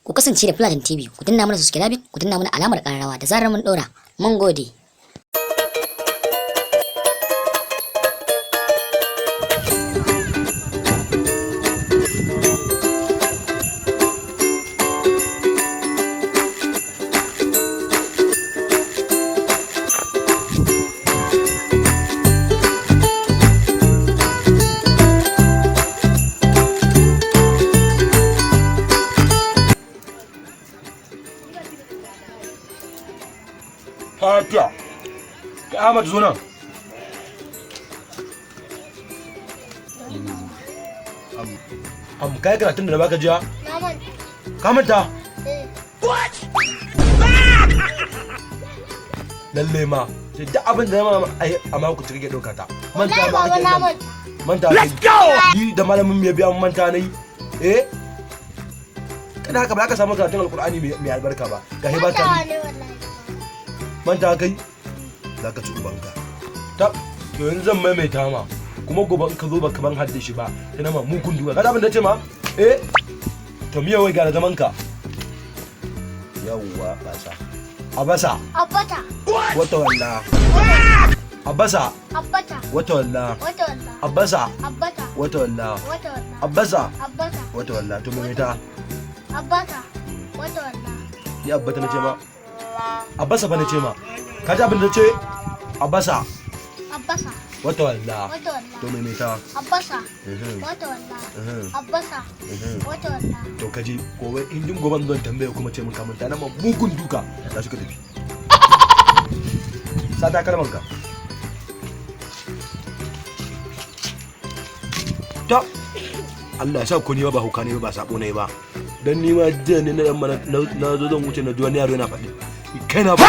Ku kasance da Platin TV, ku danna mana subscribe, ku danna mana alamar ƙararrawa da zarar mun ɗora. Mun gode. Fatiha. Ka Ahmad zo nan. Kai karatun da na baka jiya? Na manta. Ka manta? Eh. Lalle ma. Sai duk abin da na ma a mako ta kake ɗauka ta. Manta Wallahi ma baba kake na nan. manta. Manta. Let's go! Ni da malamin mu ya biya mun manta nayi. Eh? Kada haka ba za ka samu karatun Alkur'ani mai albarka ba. Ga ba ka Mantawa ne wallahi. manta kai za ka ci ubanka ta. To yanzu zan maimaita ma, kuma gobe in ka zo baka ban haddashi ba sai na ma mugun duka. Ka abin da ce ma? Eh, to miya wai gara zaman ka. Yawwa, basa abasa. Abbata. Wata walla abasa. Abbata. Wata walla. Wata walla. Abasa. Abbata. Wata walla. Wata walla. Abasa. Abbata. Wata walla. To maimaita. Abbata. Wata walla. Ni abbata na ce ma? Abasa fa na ce ma. Ka ji abin da ce? Abasa. Abbasa. Wata walla. Wata walla. To maimaita. Abbasa. Mhm. Wata walla. Mhm. Abbasa. Mhm. Wata walla. To kaji, gobe in jin goban zan tambaye kuma ce mun ka manta, na ma mugun duka. Za shi ka tafi sa takalman ka. Ta Allah ya sa ku ni ba hauka ne ba sabo ne ba, dan ni ma jiya ne na dan mana na zo zan wuce na ji wani yaro yana faɗi kai na ba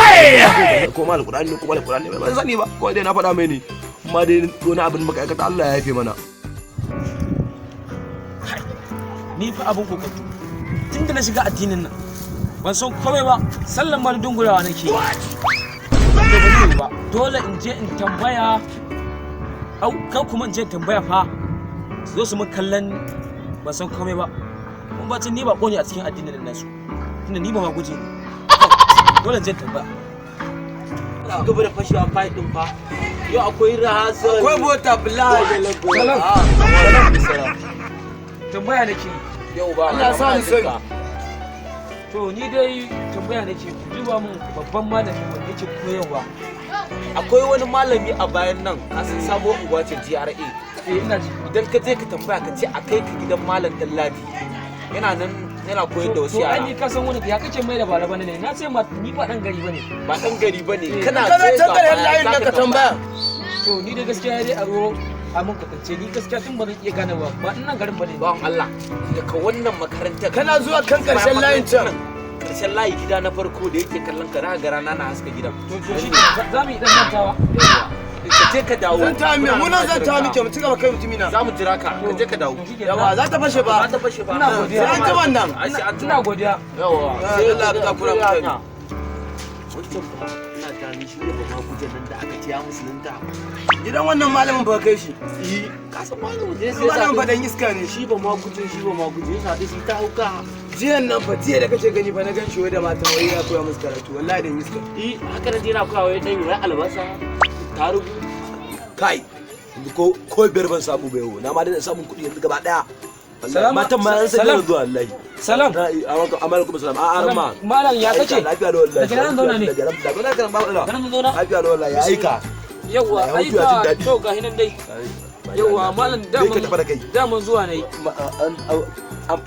ko ma alqur'ani ne ko ma alqur'ani ne ban sani ba, ko dai na faɗa mai ne, amma dai wani abin muka aikata Allah ya yafe mana. Ni fa abin kokonto, tun da na shiga addinin nan ban san komai ba, sallan ma dungurawa nake yi. To ba zai yiwu ba, dole in je in tambaya. Au kan kuma in je in tambaya fa su zo su mun kallon ban san komai ba, kun ba ni ba ne a cikin addinin nan nasu, tunda ni ba ma guje ne. Dole in je in tambaya. Ci gaba da fashewa fight din fa. Yau akwai rahasar. Akwai bota bula. Salam. Salam. Tambaya nake yi. Yau ba. Allah sa ni sani. To ni dai tambaya nake, ku duba mun babban malami wanda yake koyarwa. Akwai wani malami a bayan nan, ka san sabuwar unguwa ce GRA. Eh, ina ji. Idan ka je ka tambaya ka ce a kai ka gidan Malam Dallabi. Yana nan yana koyar da wasu To ai ni yara. ka san wani ya kake mai da bara bane ne, na ce ma ni ba dan gari bane. Ba dan gari bane. Kana Kana je ga can baya, layin za nan ka tambaya. To ni dai gaskiya dai a zo a mun kwatance, ni gaskiya tun ba zan iya gane ba, ba ina garin bane. Bawan Allah, daga wannan makarantar. Kana zuwa kan karshen layin can. Karshen layi gida na farko da yake kallon ka, za ka ga rana na haska gidan. To shi ne za mu yi dan mantawa. Ka je ka dawo. Zan ta miya, Muna mu nan zan ta jiran muke mu ci gaba kai mutumi na. Za mu jira ka, ka je ka dawo. To shi kenan. Yawa za ta fashe ba. Za ta fashe ba. Ina godiya. Sai an ji wannan. Ai sai an Ina godiya. Yawa. Sai Allah ya takura mutane. Wancan ba ina tunanin shi ne ba ma gujen nan da aka ce ya musulunta. Gidan wannan malamin ba kai shi. Eh, ka san malamin ne sai Malamin fa dan iska ne. shi ba ma gujin shi ba ma gujin ya sadu shi ta hauka. Jiyan nan fa jiya da kake gani fa na gan shi wai da mata wai ya koya musu karatu wallahi dan iska. Eh, haka nan yana koyawa ya dan yi albasa, tarugu. Kai yanzu ko biyar ban samu ba yau, na ma daina samun kuɗi yanzu gaba ɗaya. Wallahi, Salama- matan ma an san salam. da zuwa wallahi. Salam. Na amma kuma salam a arma. Malam ya kake? Lafiya da wallahi. Daga nan zauna ne. Daga nan daga nan ba matsala. Daga nan zauna? Lafiya da wallahi, ya aika. Yawwa Ya hutu, ya jin aika daɗi. to ga hinan dai. Yawwa malam Dai ka tafi da kai. daman zuwa nayi.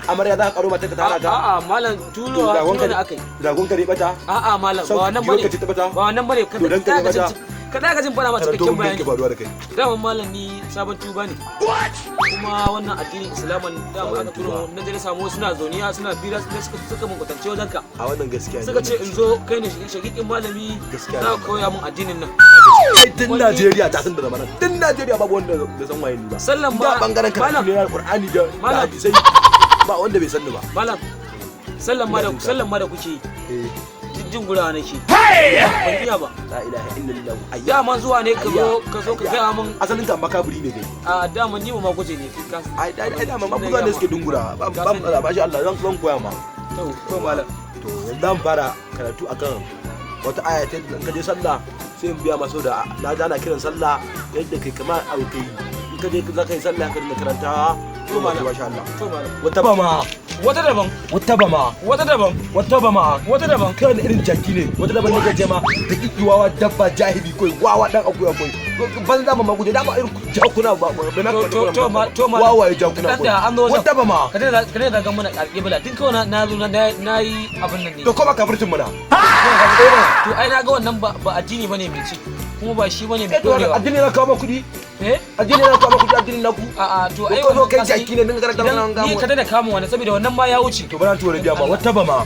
Amarya za ka karo mata ka tara ka. A'a malam, tulowa tulo ne akai. Ragon ka bata. A'a malam, ba wannan bane. Ka ce ta bata. Ba wannan bane. Ka To dan ka ka bata. Ka da ka jin fara ma Karanto cikakken mun me bayani. ke faruwa da kai. Daman malam ni sabon tuba ne. Kuma wannan addinin Islaman dama aka turo na je na samu wasu suna zauniya suna fira suka mun kwatance wajen ka. A wannan gaskiya ne. Suka ce in zo kai ne shagiƙin malami Gaskiya za ne. ka koya mun addinin nan. Ai tun Najeriya ta san da zamanin. Tun Najeriya babu wanda bai san waye ni ba. Sallan ma Da bangaren karatu malam ne na Alqur'ani da Malam. hadisai ba wanda bai san ni ba. Malam, sallan ma da Ina jin ka. sallan ma da kuke yi Eh. jin gurawa nake. Ban iya ba. La ilaha illallah. Ayya. Dama zuwa ne ka zo ka zo ka gaya mun. Asalin ka makaburi ne kai. A dama ni ba ma guje ne. Ai ai ai dama maguza ne suke dungura. Ba ba ba shi Allah zan koya ma. To malam. To yanzu zan fara karatu akan wata aya ta in ka je sallah sai in biya masu da na ji ana kiran sallah yadda kai kamar abu kai in ka je za ka yi sallah ka dinga karantawa. To malam, masha Allah. To malam. Wata ba ma. Wata daban. Wata ba ma. Wata daban. Wata ba ma. Wata daban. Kai wani irin jaki ne? Wata daban ne kace ma da kiki, wawa, dabba, jahili koi, wawa, dan akuya koi, banza ma guje dama irin jakuna ba ba na. To ma. Wawaye jakuna Dan koi. da an zo wajen. Wata ba ma. Ka da ga mana alƙibla tun kawai na zo na yi abin nan ne. To koma kafircin mana. To ai na ga wannan ba addini bane mai ci, kuma ba shi bane mai Eh, to dorewa. addini na kawo ma kuɗi. Eh. Addini na kawo ma kuɗi, addini na ku. A a, to ai Ko zo kai wannan ka jaki ne dinga karanta idan wannan ni gamu. ka da kama wannan, saboda wannan ma ya wuce. To bana tuwa biya ma wata ba ma.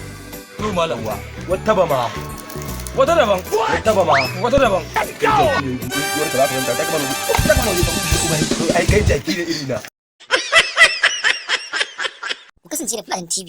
To malam. Wata ba ma. Wata daban. Wata ba ma. Wata daban. Kai jaki ne, uwar ka za ka yanta ta kamar ta kamar. Ai kai jaki ne iri na. Ku kasance da Fulani TV.